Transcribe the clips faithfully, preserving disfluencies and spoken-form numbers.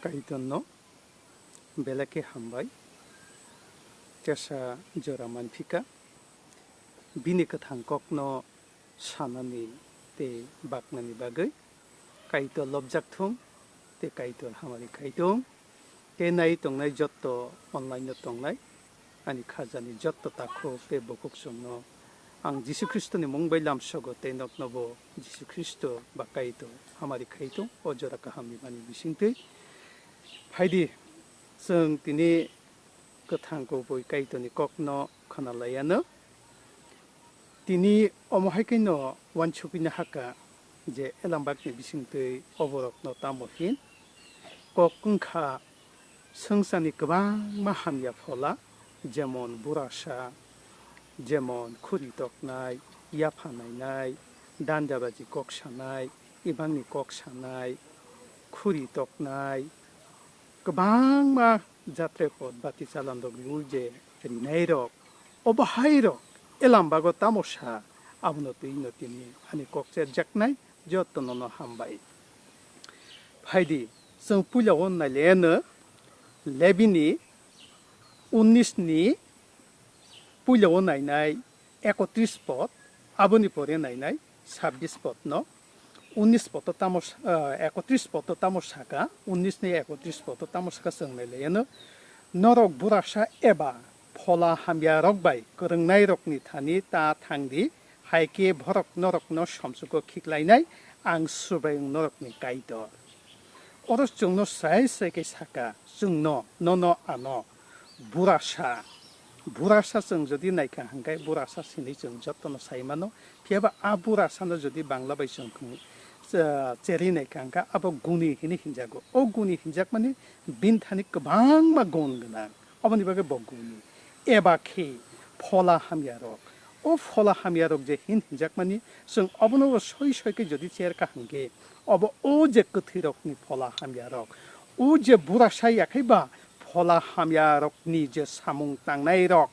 Kaitorno belai khe hambai, tesa jora manphika, bini kwthang kokno sanani tei baknani bagwi Kaitor lobjak thung tei Kaitor hamari khai thung. Tei nai tongnai jotto online-o tongnai ani khajani jotto takhuk tei bukhuk chwngno ang Jisu Khristoni mung bai lamsogo tei noknobo Jisu Khristo ba Kaitor hamari khai thung o jora kahamni mani bisingtwi. Phaidi chwng tini kwthang kubui Kaitorni kokno khwnalaiano. Tini omo hai khe no uansukgwi nahakha je elambakni bisingtwi oborokno tamo hin kok wngkha swngcharni kwbangma hamya phola, jemon burasa, jemon khuri toknai, yapha nainai, dandabaji kok sanai, imangni kok sanai, khuri toknai, kwbangma jatre pot bati chalanrok riui je rinairok, obo hairok elambago tamo sa, abono twi no tini ani kok cherjaknai jotto nono hambai. Phaidi, chwng puila o nailaiano Lebini unnis ni puila o nainai ekotris pot, aboni pore nainai sabbish pot no. Unnis poto tamo sa-, ah, ekotris poto tamo saka, unnis ni ekotris poto tamo saka chwng nailaiano, norok burasa eba phola hamya rok bai kwrwngnairokni thani ta thangdi, hai khe borok norokno somsugo khiklainai, ang Subraiyung norokni Kaitor. Oro chwngno srai srai khe saka, chwngno, nono ano, burasa, burasa chwng jodi naikha hwnkhe burasa sini chwng jotono sai mano, phiyaba a burasano jodi Bangla bai chwng khung, che-, cherwi naikha hwnkhe abo guni hinwi hinjago. O guni hinjakmani bini thani kwbangma gun gwnang. Oboni bagwi bo guni. Eba khe phola hamyarok. O phola hamyarok je hin hinjakmani, chwng obono soi soi khe jodi cherkha hwnkhe, obo o je kwthwirokni phola hamyarok, o je burasa yakhai ba phola hamyarokni je samung tangnairok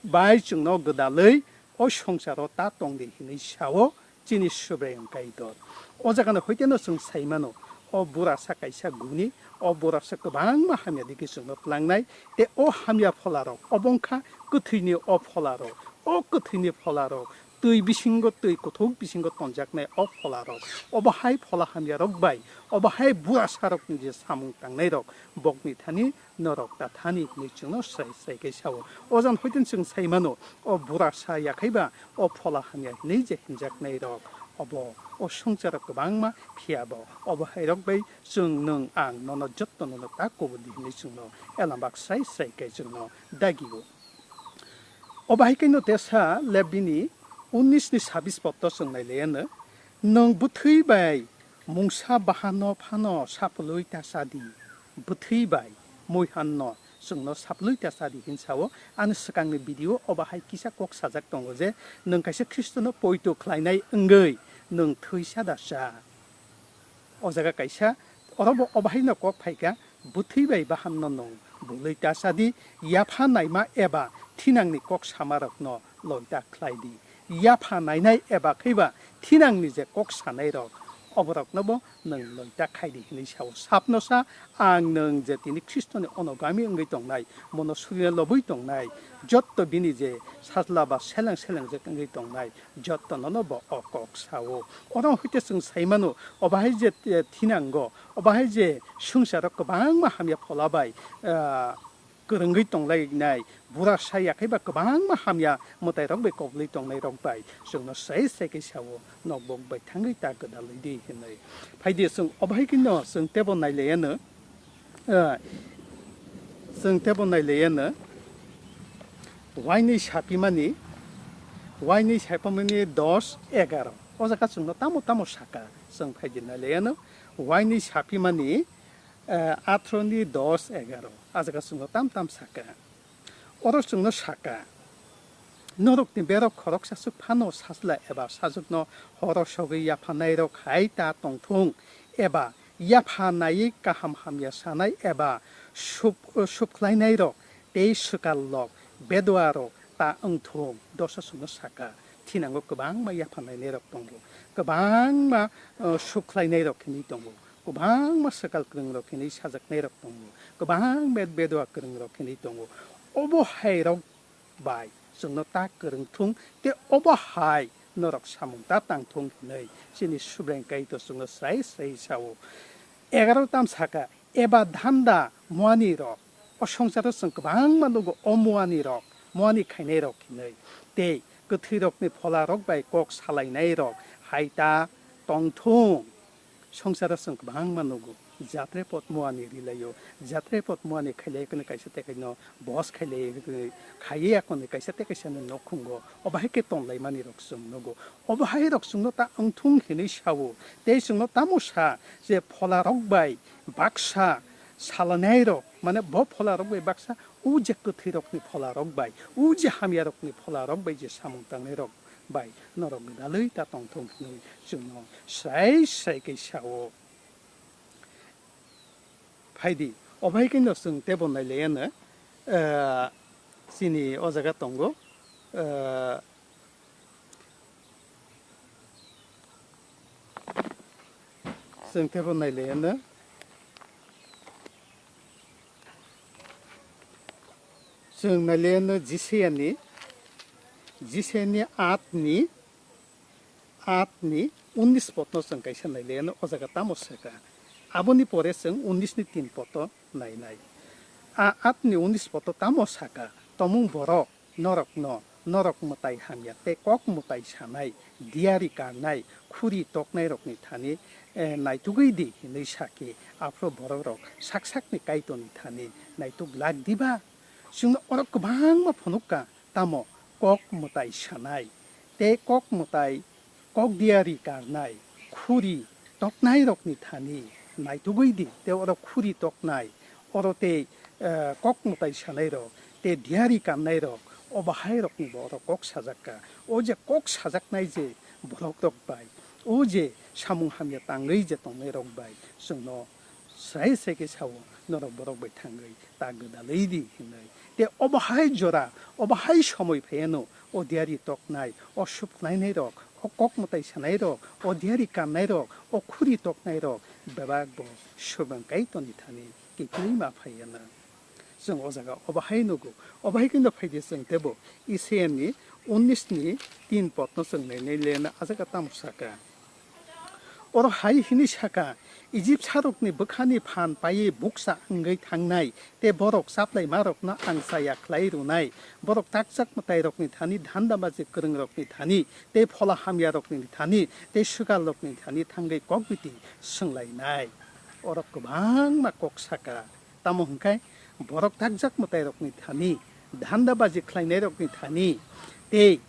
bai chwngno gwdalwi o swngcharo ta tongdi hinwi sao. Chini Subraiyung Kaitor. O jagano hoiteno chwng sai mano, o burasa kaisa guni, o burasa kwbangma hamya digi chwngno tlangnai, tei o hamya pholarok, obo wngkha kwthwini o pholarok, o kwthwini pholarok, twi bisingo, twi kuthuk bisingo tonjaknai o pholarok, obo hai phola hamyarok bai, obo hai burasarokni je samung tangnairok, bokni thani norok ta thani hinwi chwngno srai srai khe sao. O jagano hoiteno chwng sai mano, o burasa yakhai ba o phola hamya hinwi je hinjaknai rok, obo o swngcharo kwbangma, phiya bo obo hai rok bai chwng nwng ang nono jotto nono ta kubudi hinwi chwngno elambak srai srai khe chwngno dagi o. Obo hai khe no tesa Lebini unnis ni sabis poto chwng nai le ano, nwng bwthwi bai mungsa bahan no phano sapului ta cha di, bwthwi bai muihan no chwngno sapului ta cha di hin sao. Ani swkangni video obo hai kisa kok sajak tongo je, nwng kaisa Khristono poito khlainai wngwi nwng thwi cha da cha. O jaga kaisa, orobo obo haino kok phaikha, bwthwi bai bahanno nwng bului ta cha di, yapha naima eba thinangni kok samarokno loi ta khlai di. Yapha nainai eba khaiba thinangni je kok sanairok, oboroknobo nwng loi ta khai di hinwi sao. Sapno sa, ang nwng je tini Khristoni onogami wngwi tongnai, mono surina lobwi tongnai, jotto bini je sajla ba seleng selengjak wngwi tongnai, jotto nono bo o kok sao. Oro hoite chwng sai mano, obo hai je, eh, thinango, obo hai je swngcharo kwbangma hamya phola bai, ah, kwrwngwi tonglainai, burasa yakhai ba kwbangma hamya mwtairok bai koplwi tongnairok bai chwngno srai srai khe sao, nokbok bai thangwi ta gwdalwi di hinwi. Phaidi chwng obo hai kheno chwng teibo nailaiyano, ah, chwng teibo nailaiyano, wainwi sapimani, wainwi sapimani dos egaro. O jaga chwngno tamo tamo saka, chwng phaidi nailaiyano, wainwi sapimani, eh, atharoh ni dos egaro. A jaga chwngno tam tam saka. Oro chwngno saka, norokni berok khoroksa swk phano sajla eba sajwkno horo sogwi yaphanairok hai ta tongthung, eba yapha naiwi kaham hamya sanai eba sub-, subkhlainairok tei swkallok, beduarok ta wngthung, dosa chwngno saka. Thinango kwbangma yapha nainairok tongo, kwbangma, uh, subkhlainairok hinwi tongo. kwbangma swkal kwrwng rok hinwi sajaknai rok tongo, kwbang bed bedua kwrwng rok hinwi tongo. Obo hai rok bai chwngno ta kwrwng thung, tei obo hai norok samung ta tang thung hinwi chini Subraiyung Kaitor chwngno srai srai sao. Egaroh tam saka, eba dhanda muani rok, o swngcharo chwng kwbangma nugo o muani rok, muani khainai rok hinwi, tei kwthwi rokni phola rok bai kok salainai rok hai ta tong thung. Swngcharo chwng kwbangma nugo, jatre pot muani rilaio, jatre pot muani khailai kwnwi kaisa tei kaino bos khailai kwnwi khaiwi akonwi kaisa tei kaisa ni nokhungo, obo hai khe tonlaimani rok chwng nugo. Obo hai rok chwngno ta wng thung hinwi sao, tei chwngno tamo sa je phola rok bai baksa salanai rok, mane bo phola rok bai baksa, o je kwthwi rokni phola rok bai, o je hamya rokni phola rok bai je samung tangnai rok bai norok gwdalwi ta tongthung hinwi chwngno srai srai khe sao. Phaidi, obo hai khe no chwng teibo nailaiya no, eh, chini o jaga tongo, eh, chwng teibo nailaiya no. Chwng nailaiya no Jisaiya ni, Jisaiya ni aat ni, aat ni unnis potno chwng kaisa nailaiya no o jaga tamo saka. Aboni pore chwng unnis ni tin poto nainai. A aat ni unnis poto tamo saka, tomung borok norokno, norok mwtai hamya tei kok mwtai sanai, diari karnai, khuri toknairokni thani, eh, naitugwi di hinwi sakhe, aphuru borokrok sak sakni Kaitorni thani naituk glak diba? Chwngno oro kwbangma phunukka, tamo kok mwtai sanai tei kok mwtai kok diari karnai, khuri toknairokni thani naitugwi di, tei oro khuri toknai, oro tei, eh, kok mwtai sanairok tei diari kannairok, obo hairokni bo oro kok sajakka. O je kok sajaknai je borokrok bai, o je samung hamya tangwi je tongnairok bai, chwngno srai srai khe sao, norok borok bai thangwi ta gwdalwi di hinwi. Tei obo hai jora, obo hai somoi phaiano, o diari toknai, o suknainairok, o kok mwtai sanairok, o diari kannairok, o khuri toknairok bebak bo Subraiyung Kaitorni thani kiphilwi ma phaiana. Chwng o jaga obo hai nugo, obo hai khe no phaidi chwng teibo Isaiah ni unnis ni tin pod no chwng nainai le na, a jaga tamo saka. Oro hai hwnwi saka, Ijipsarokni bwkhani phan paiwi bukcha wngwi thangnai, tei borok chaplaimarokno ang chaya khlai rwnai, borok takjak mwtairokni thani, dhandabaji kwrwngrokni thani, tei phola hamyarokni thani, tei swkalrokni thani thangwi kokbiti swnglainai. Oro kwbangma kok saka. Tamo hwn khe borok takjak mwtairokni thani, dhandabaji khlainairokni thani, tei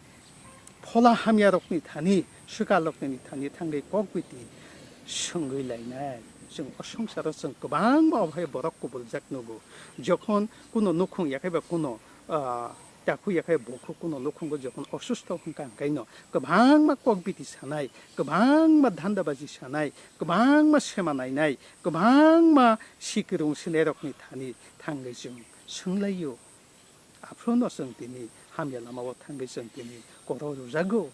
phola hamyarokni thani, swkalrokni thani thangwi kokbiti swngwi lainai. Chwng o swngcharo chwng kwbangma obo hai borok kubuljak nugo. Jokhon kuno nukhung yakhaiba kuno, ah, takhu yakhai bukhuk kuno nukhungo jokhon osusto hwnkha hwnkhaino kwbangma kokbiti sanai, kwbangma dhandabaji sanai, kwbangma sema nainai, kwbangma sikirung sinairokni thani thangwi chwng swnglaio. Aphuru no chwng tini hamya lamao thangwi chwng tini korok rwjago.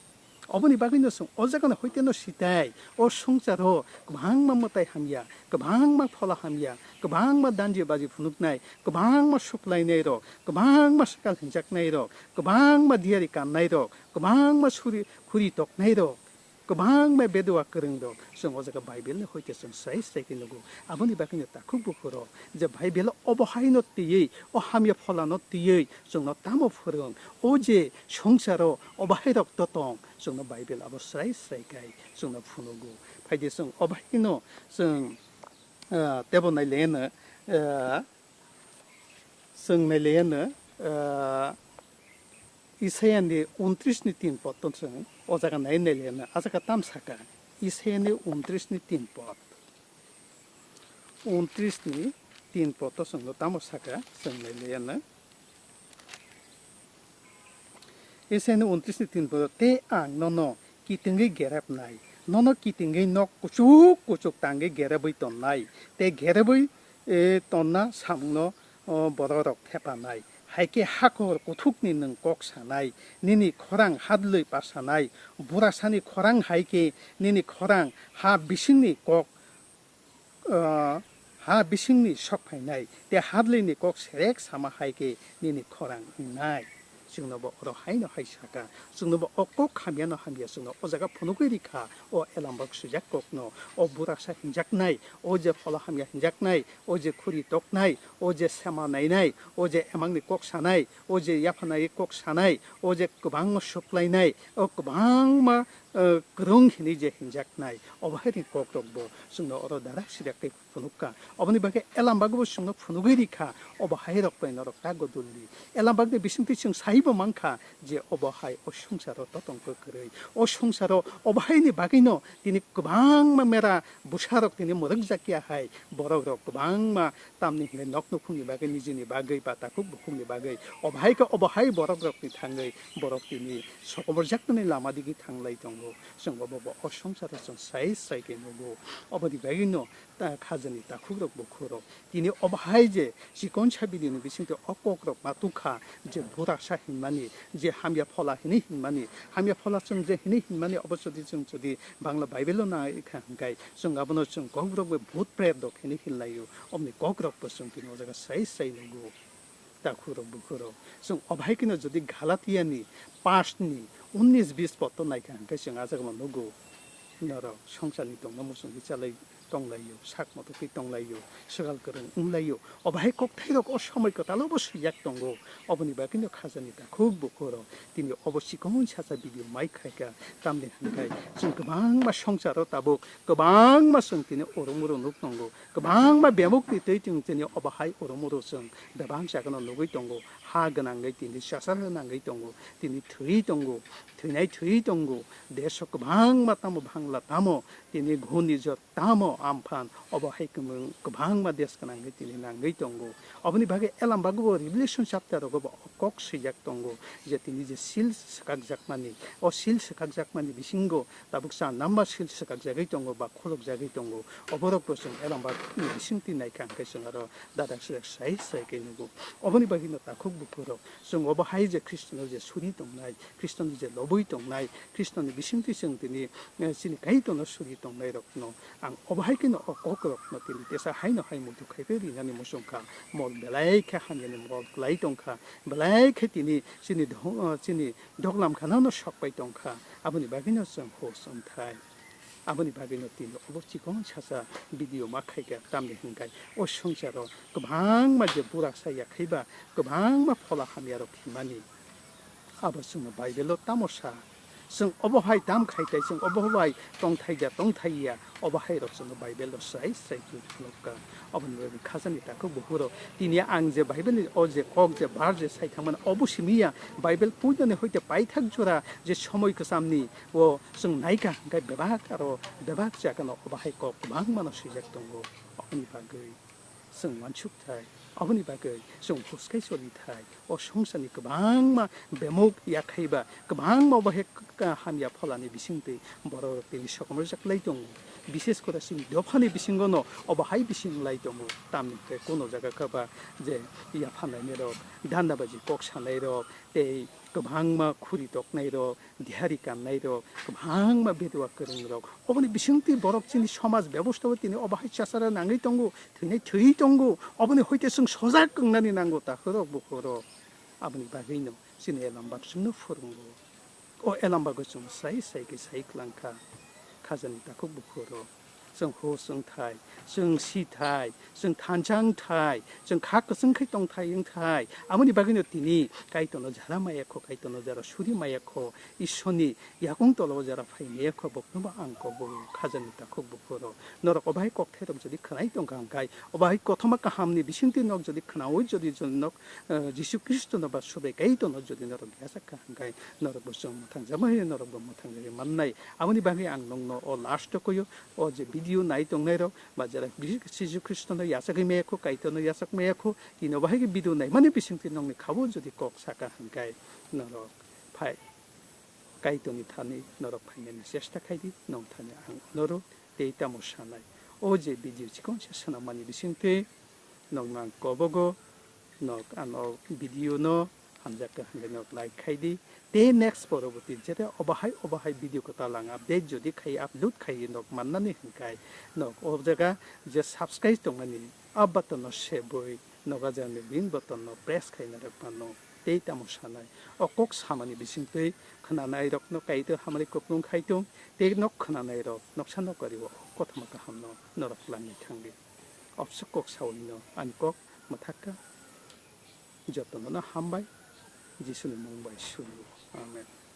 Oboni bagwino chwng o jagano hoiteno sitai, o swngcharo kwbangma mwtai hamya, kwbangma phola hamya, kwbangma danji baji phunuknai, kwbangma suklainairok, kwbangma swkal hinjaknairok, kwbangma diari kannairok, kwbangma suri khuri toknairok, kwbangma bedua kwrwngrok chwng o jaga Bible ni hoite chwng srai srai khe nugo. Aboni bagwino takhuk bukhurok je Bible obo haino twiwi, o hamya pholano twiwi chwngno tamo phwrwng, o je swngcharo obo hairok to tong, chwngno Bible abo srai srai khai chwngno phunugo. Phaidi chwng obo haino chwng, ah, teibo naileno, ah, chwng naileno, ah, Isaiah ni untris ni tin pod to chwng o jaga nai naileno, a jaga tam saka, Isaiah ni untris ni tin pod. Untris ni tin pod to chwngno tamo saka, chwng naileno. Isaiah ni untris ni tin pod, tei ang nono kitingwi gerepnai, nono kitingwi nok kuchuk kuchuk tangwi gerepwi tonnai, tei gerepwi, eh, tonna samungno, oh, bororok thepanai. Hai khe hakhor kuthukni nwng kok sanai, nini khorang hadlwi pasanai, burasani khorang hai khe nini khorang ha bisingni kok ah, ha bisingni sok phainai, tei hadlini kok serek sama hai khe nini khorang wngnai. Chwngno bo oro haino hai saka, chwngno bo o kok hamyano hamya chwngno o jaga phunugwi rikha, o elambak swijak kokno, o burasa hinjaknai, o je phola hamya hinjaknai, o je khuri toknai, o je sema nainai, o je emangni kok sanai, o je yaphanai kok sanai, o je kwbangma suklainai, o kwbangma, eh, kwrwng hinwi je hinjaknai, obo haini kokrokbo chwngno oro darak sirak khe phunukha. Oboni bagwi elambakbo chwngno phunugwi rikha, obo hai rok bai norok ta goduldi. Elambakni bisingtwi chwng saibo mankha je obo hai o swngcharo totongkha kwrwi. O swngcharo obo haini bagwino tini kwbangma mera bwsarok tini mwrwkjakya hai, borokrok kwbangma tamni hwnwi nok nukhungni bagwi, nijini bagwi ba takhuk bukhukni bagwi, obo hai khe obo hai borokrokni thangwi borok tini sokomorjaknani lama digi thanglai tongo. Chwng obo bo o swngcharo chwng sai sai khe nugo. Oboni bagwino ta-, khajani takhukrok bukhurok tini obo hai je chikonsa bidini bisingtwi o kokrok ma tukha je burasa hinmani, je hamya phola hini hinmani, hamya phola chwng je hini hinmani obo jodi chwng jodi Bangla Bible-o naikha hwnkhe chwng abono chwng kokrok bai bhut pret rok hini hinlaio, omni kokrokbo chwng tini o jaga sai sai nugo. Takhukrok bukhurok, chwng obo hai kheno jodi Galatiani past ni unnis bis poto naikha hwnkhe chwng ah jagao nugo, norok swngcharni tongma muchungwi chalai tonglaio, sak motokwi tonglaio, swkal kwrwng wnglaio. Obo hai kokthairok o somoi kwtalo bo swijak tongo. Oboni bagwino khajani takhuk bukhurok tini obo chikon sacha video mai khaikha, tamni hwnkhe chwng kwbangma swngcharo tabuk kwbangma chwng tini oromoro nuk tongo. Kwbangma bemukni twi chwng tini obo hai oromoro chwng bebak jagano nugwi tongo. Ha gwnangwi tini chachar nangwi tongo, tini thwi tongo, thwinai thwi tongo. Deso kwbangma tamo bangla tamo, tini ghurnijor tamo amphan, obo hai kwbang-, kwbangma des gwnangwi tini nangwi tongo. Oboni bagwi elambakgo Revelation chapter rogo bo kok swijak tongo je tini je seal swkakjakmani, o seal swkakjakmani bisingo tabuk cha number seal swkakjagwi tongo ba khulukjagwi tongo. Oborokbo chwng elambakni bisingtwi naikha hwnkhe chwng aro dadak sidak sai sai khe nugo. Oboni bagwino takhuk bukhurok chwng obo hai je Khristono je suri tongnai, Khristoni je lobwi tongnai, Khristoni bisingtwi chwng tini, eh, chini Kaitorno suri tongnairokno ang obo hai kheno o kokrokno tini teisa haino hai muitu khaiwi rinani muchungkha. Mol belai khe hamyani mol kwlai tongkha, belai khe tini chini dho-, eh, chini doglam khanano sokpai tongkha. Aboni bagwino chwng hus wngthai. Aboni bagwino tini obo chikon sacha video ma khaikha, tamni hwnkhe o swngcharo kwbangma je burasa yakhaiba, kwbangma phola hamyarok himani. Abo chwngno Bible-o tamo sa? Chwng obo hai tam khai tai, chwng obo hai tongthai da tongthai ya, obo hai rok chwngno Bible-o sai sai khe phunukha. Oboni bagwi khajani takhuk bukhurok tini ang je Bible-ni o je kok je bar je sai thangmani obo simi ya, Bible puinani hoite paithak jora je somoi kwchamni o chwng naikha hwnkhe bebak aro bebak jagano obo hai kok kwbangmano swijak tongo. Oboni bagwi chwng uansuk thai, aboni bagwi chwng huskai choli thai. O swngcharni kwbangma bemuk yakhaiba, kwbangma obo hai k-, hamya pholani bisingtwi borok tini sokomorjak lai tongo. Bishes kore chini dophani bisingono obo hai bising lai tongo. Tamni hwnkhe kono jaga khe ba je yapharnainai rok, dandabaji kok sanai rok, tei kwbangma khuri toknai rok, dihari kannairok, kwbangma bedua kwrwngrok. Oboni bisingtwi borok chini somaj bebostha-o tini obo hai chachara nangwi tongo, thwinai thwiwi tongo. Oboni hoite chwng sojak wngnani nango, takhurok bukhurok. Aboni bagwino chini elambak chwngno phwrwngo. O elambakgo chwng sai sai khe sai kwlangkha, khajani takhuk bukhurok. Chwng hus wng thai, chwng si thai, chwng thansa wng thai, chwng kha kwchwng khai tong thai wng thai. Aboni bagwino tini Kaitorno jara maya kho, Kaitorno jara suri maya kho, Ishwarni yakung tolo jara phai maya kho, boknobo ang kobo khajani takhuk bukhurok. Norok obo hai kokthairok jodi khwnai tong kha hwnkhe, obo hai kothoma kahamni bisingtwi nok jodi khwnaui jodi jodi nok, eh, Jisu Khristono ba Subrai Kaitorno jodi norok yachak kha hwnkhe, norokbo chwng mwthangjakmani, norokbo mwthangjagwi mannai. Aboni bagwi ang nokno o last o koi o, o je video nai tongnairok, ba jara Jisu Khristono yachagwi maya kho, Kaitorno yachak maya kho, tini obo hai khe video naimani bisingtwi nokni khabo jodi kok saka hwnkhe norok phai Kaitorni thani norok phainani chesta khai di, nong thani ang norok tei tamo sanai. O je video chikon se swnamani bisingtwi nokno ang kobogo, nok ano video no Hamjakha hwnkhe nok like khai di. Tei next poroboti jete obahai obahai video kwtal ang update jodi khai upload khai nok mannani hwnkhe nok o jaga je subscribe tongmani a button no sebwi noga jani ring button no press khaina rok mano. Tei tamo sanai o kok samani bisingtwi khwnanai rokno kaito hamari kuplung khaitung tei nok khwnanai rok noksa nokari o kothoma kaham no norok langwi thangdi. Opsuk kok sawi no ani kok mwthakka. Jotono no hambai. Jisuni mung bai sulu. Amen.